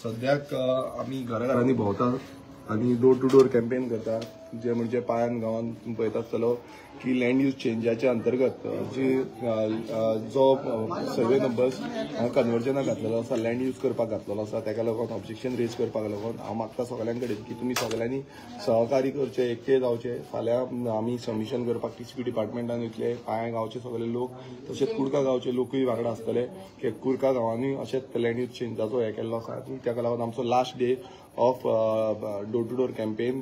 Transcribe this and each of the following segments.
सद्याक आमी घराघरांनी भोंवता आनी डोर टू डोर कॅम्पेन करता, जे म्हणजे पायान गांवान पळयता आसतलो की लँड यूज चेंजाच्या अंतर्गत जी जो सर्वे नंबर्स कन्वर्जनाक घातलेलो आसा, लँड यूज करपाक घातलेलो आसा, ताका लागून ऑब्जेक्शन रेज करपाक लागून हांव मागता सगळ्यां कडेन की तुमी सगळ्यांनी सहकार्य करचें, एकटे जावचें. फाल्यां आमी सबमिशन करपाक टीसीपी डिपार्टमेंटान वयतले. पांया गांवचे सगळे लोक तशेंच कुडका गांवचे लोकूय वांगडा आसतले की कुडका गांवांनी अशेंच लँड यूज चेंजाचो हें केल्लो आसा आनी ताका लागून आमचो last day of door to door campaign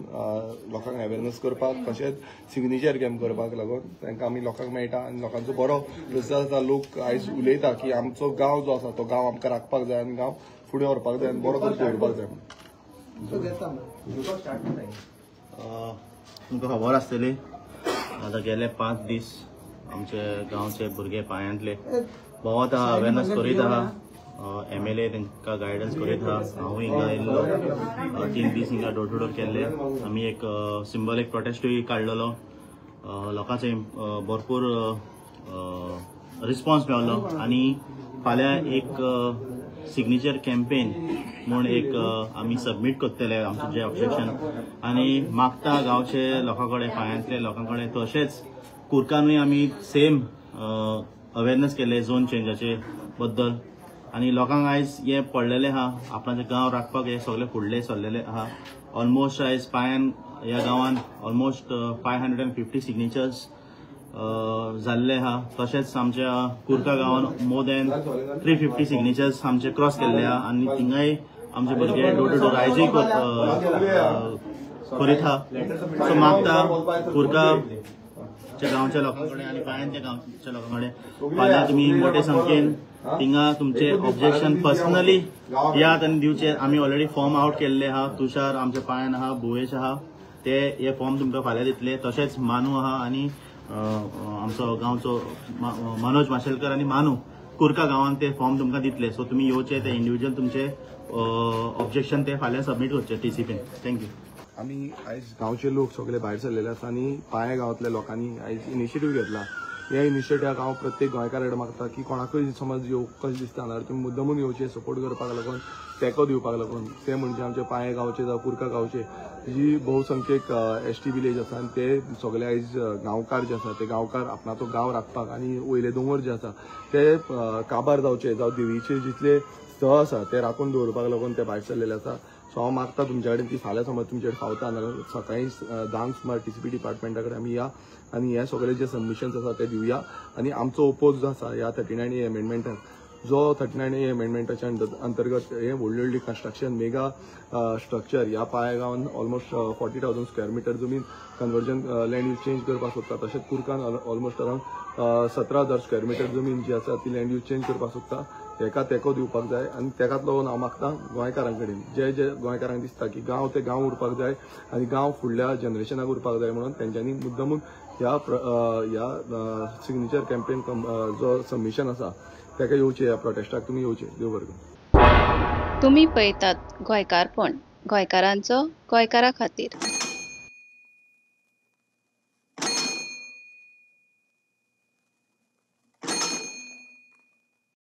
लोकांक अवेरनस करपाक तशेंच सिग्नेचर कॅम्प करपाक लागून तांकां आमी लोकांक मेळटा आनी लोकांचो बरो प्रतिसाद आसा. लोक आयज उलयता की आमचो गांव जो आसा तो गांव आमकां राखपाक जाय आनी गांव फुडें व्हरपाक जाय आनी बरो करून दवरपाक जाय. तुमकां खबर आसतली आतां गेले 5 दीस आमचे गांवचे भुरगे पायांतले भोंवत आहा, अवेरनस करीत आहा, एमएलए तांकां गायडन्स करीत आहा. हांवूय हिंगा येयल्लो 3 दीस हिंगा डोर टू डोर केल्ले. आमी एक सिंबॉलीक प्रोटेस्टूय काडलेलो, लोकांचे भरपूर रिस्पॉन्स मेळ्ळो आनी फाल्यां एक सिग्नेचर कॅम्पेन म्हूण एक आमी सबमीट करतले आमचें जें ऑब्जेक्शन आनी मागता गांवचे लोकां कडेन, पायांतले लोकां कडेन. तशेंच कुर्कानूय आमी सेम अवेरनस केले झोन चेंजाचे बद्दल आनी लोकांक आयज हें पडलेलें आहा, आपणाचे गांव राखपाक हे सगळे फुडले सरलेले आहा. ऑलमोस्ट आयज पायान ह्या गांवान ऑलमोस्ट 550 सिग्नेचर्स जाल्ले आहा. तशेंच आमच्या कुर्का गांवान मोर दॅन 350 सिग्नेचर्स आमचे क्रॉस केल्ले आहा आनी थिंगाय आमचे भुरगे डोर टू डोर आयजूय करीत आहा. सो मागता कुर्काच्या गांवच्या लोकां कडेन आनी पायांच्या गांवच्या लोकां कडेन, फाल्यां तुमी मोठे संख्येन थिंगा तुमचे ऑब्जेक्शन पर्सनली यात आनी दिवचे. आमी ऑलरेडी फॉर्म आवट केल्ले आहा, तुषार आमच्या पायान आहा, भुवेश आहा, ते हे फॉर्म तुमकां फाल्यां दितले. तशेंच मानू आहा आनी आमचो गांवचो मनोज माशेलकर आनी मानू कुर्का गांवान ते फॉर्म तुमकां दितले. सो तुमी येवचे, ते इंडिविज्युअल तुमचे ऑब्जेक्शन ते फाल्यां सबमीट करचे टीसीपीन. Thank you. आमी आयज गांवचे लोक सगळे भायर सरलेले आसा आनी पांया गांवांतल्या लोकांनी आयज इनिशिएटीव घेतला. ह्या इनिशिएटिवाक हांव प्रत्येक गोंयकारा कडेन मागता की कोणाकूय समज येवंक कशें दिसता जाल्यार तुमी मुद्दमून येवचे, सपोर्ट करपाक लागून, तेंको दिवपाक लागून. ते म्हणजे आमचे पांये गांवचे जावं कुर्का गांवचे जी बहुसंख्यक एसटी विलेज आसा आनी ते सगळे आयज गांवकार जे आसा ते गांवकार आपणाचो गांव राखपाक आनी वयले दोंगर जे आसा ते काबार जावचे जावं देवीचे जितले स्थळ आसा ते राखून दवरपाक लागून ते भायर सरलेले आसा. सो हांव मागता तुमच्या कडेन की फाल्यां समज तुमचे कडेन फावता नाजाल्यार सकाळीं 10 सुमार टीसीपी डिपार्टमेंटा कडेन आमी या आनी हे सगळे जे सबमिशन्स आसा ते दिवया आनी आमचो ओपोज जो आसा ह्या 39A अमेंडमेंटाक, जो 39A अमेंडमेंटाच्या अंतर्गत हे व्हडली व्हडली कन्स्ट्रक्शन मेगा स्ट्रक्चर ह्या पाया गांवान ऑलमोस्ट 40,000 स्क्वेअर मिटर जमीन कन्वर्जन लँड यूज चेंज करपाक सोदता. तशेंच कुर्कान ऑलमोस्ट अरावंड 17,000 स्क्वेअर मिटर जमीन जी आसा ती लँड यूज चेंज करपाक सोदता. हेका तेंको दिवपाक जाय आनी तेकाच लागून हांव मागता गोंयकारां कडेन, जे जे गोंयकारांक दिसता की गांव ते गांव उरपाक जाय आनी गांव फुडल्या जनरेशनाक उरपाक जाय म्हणून तेंच्यांनी मुद्दमून ह्या ह्या सिग्नेचर कॅम्पेन जो सबमिशन आसा तेका येवचें, ह्या प्रोटेस्टाक तुमी येवचें. देव बरें करूं. तुमी पळयतात गोंयकारपण, गोंयकारांचो गोंयकारा खातीर.